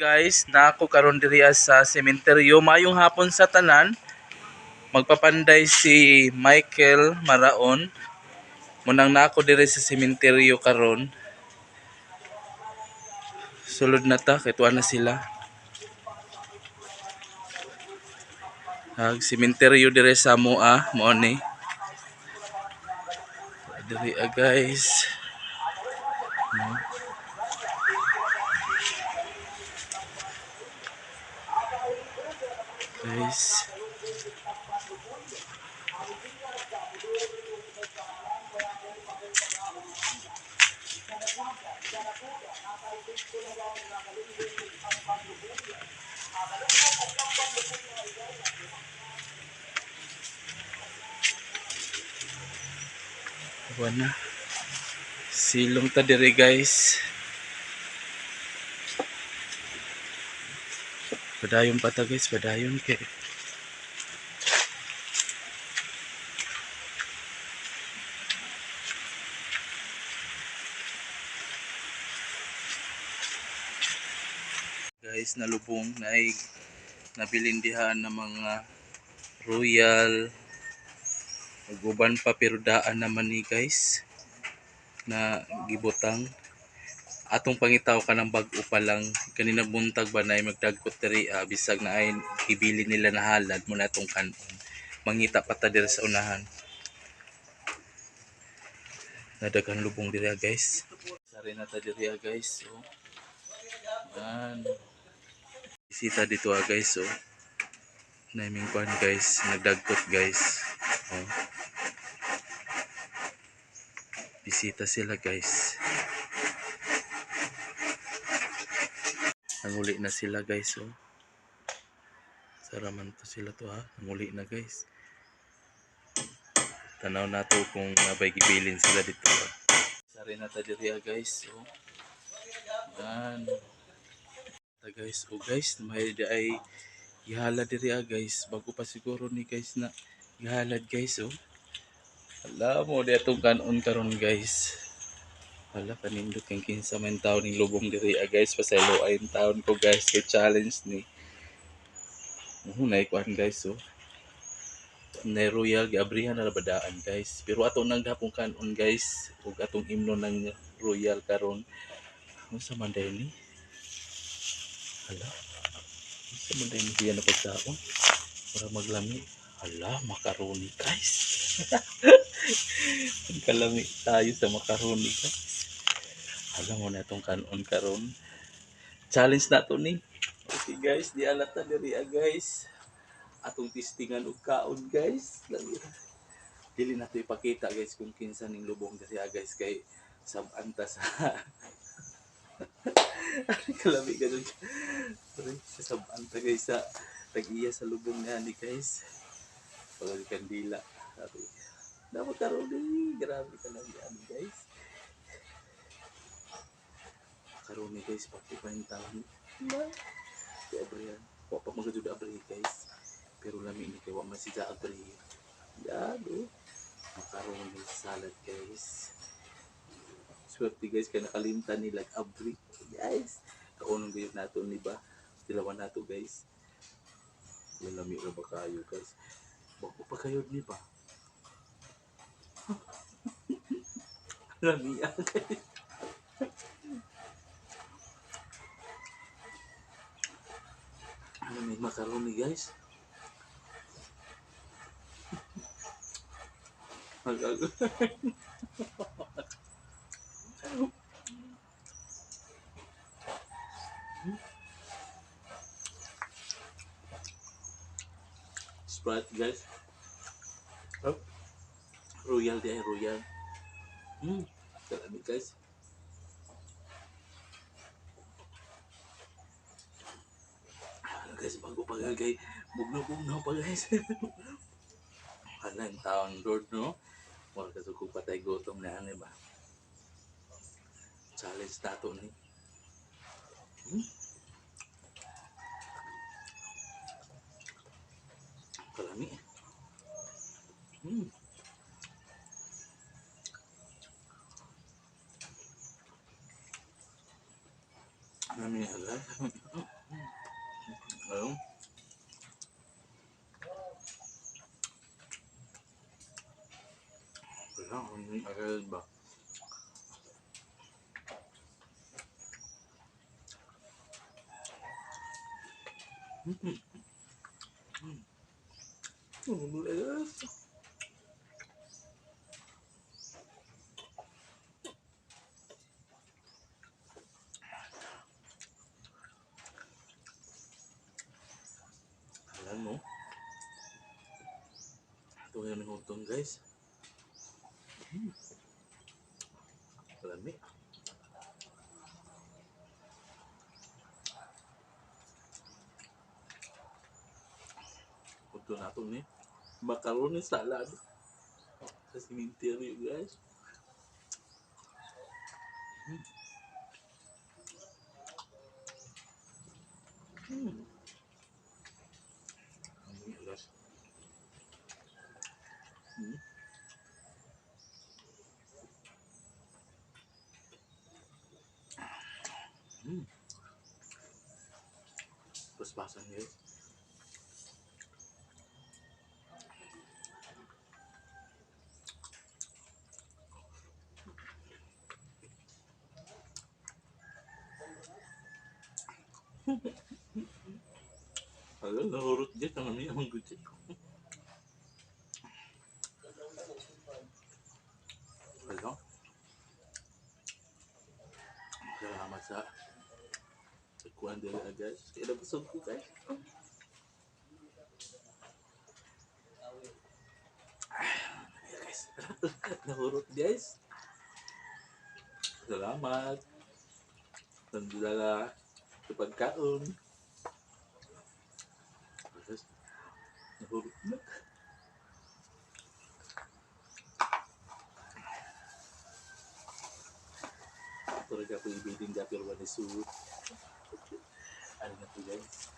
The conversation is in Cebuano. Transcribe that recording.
Guys, na ako karon diri sa sementeryo. Maayong hapon sa tanan. Magpapanday si Michael Maraon. Munang na ako diri sa sementeryo karon. Sulod na ta kay tuwa na sila. Ag sementeryo diri sa Moa, mao ni. Diri guys. No? Guys. Wala na. Silong ta diri, guys. Padayon pa ta, guys, padayon kay guys, nalubong na ay nabilindihan ng mga royal ug uban pa, pero daan naman ni, guys, na gibutang. Atong pangitaw kanang bag-o pa lang kanina buntag ba na ay magdagkot diri, bisag na ay gibili nila na halad mo na atong kanon. Mangita pa ta diri sa unahan na daghang lubong diri, guys. Sari na ta diri, guys. Oh. Yan. Bisita dito, guys, oh. Naiming kuan, guys, nagdagkot, guys. Oh. Bisita sila, guys. Nanguli na sila, guys, oh. Saraman to sila to, ha. Nanguli na, guys. Tanaw nato kung nabay gibilin sila dito, ha. Sari na ta diri, guys, oh. Yan. Ta, guys, oh guys, may di ay gihalad diri, guys. Bago pa siguro ni, guys, na gihalad, guys, oh. Alam mo di atong kanon karon, guys. Hala, kanindot kang kinsa man taon ning lubong diri, guys. Pasaylo ay taon ko, guys, kay challenge ni. Oh, naikuan, guys, oh. Na royal giabrihan na rabadaan, guys. Pero ato nang gapong kanon, guys, ug atong imno ng royal karon. Unsa man day ni? Hala. Unsa man day ni diyan na pagkaon? Para maglami. Hala, macaroni, guys. Ang kalami tayo sa macaroni, guys. Alam mo na itong kanon karon. Challenge na to ni. Okay, guys, di alata diri, guys. Atong testingan og kaon, guys. Lami. Dili na to ipakita, guys, kung kinsa ning lubong diri, guys, kay sabanta sa kalami ganun. Sa sabanta, guys, sa tag-iya sa lubong niya ni, guys. Pag kandila. Sabi, dapat karon eh. Grabe kalami ano, guys. Karon ni, guys, pati pa yung taon. Ma. Di abrihan. Wa pa magajud abri, guys. Pero lami ni kay wa man siya abri. Yan oh. Macaroni salad, guys. Swerte, guys, kay nakalimtan nila abri. Guys, kaunong gayud nato ni ba? Tilawan nato, guys. Lami ra ba kayo, guys? Bako pa kayo ni ba? Lami, guys. Ano may macaroni, guys? Sprite, guys. Oh. Royal di ay royal. Kalami, guys. Ah, guys, bago pa guys. Bugnaw-bugnaw pa, guys. Hala, yung taon Lord, no? Wala ka sukog patay gutom na ano ba? Challenge nato ni. Kalami. Lami niya, guys. Guys. Alam mo. Ito yung hutong, guys. Lami. Ito na ito ni macaroni salad sa cemetery, guys. Ano guys? Paspasan, guys. Hello, nahurot dito. Ang aming ang gudit. Hello. Salamat sa kuan dili, guys. Kaya nabusog ko, guys. Ah, guys. Nahurot, guys. Salamat. Nandala sa pagkaon. Guys, nahurot na. Talaga ako ibiling dapir wa ni suot. Ano na to, guys?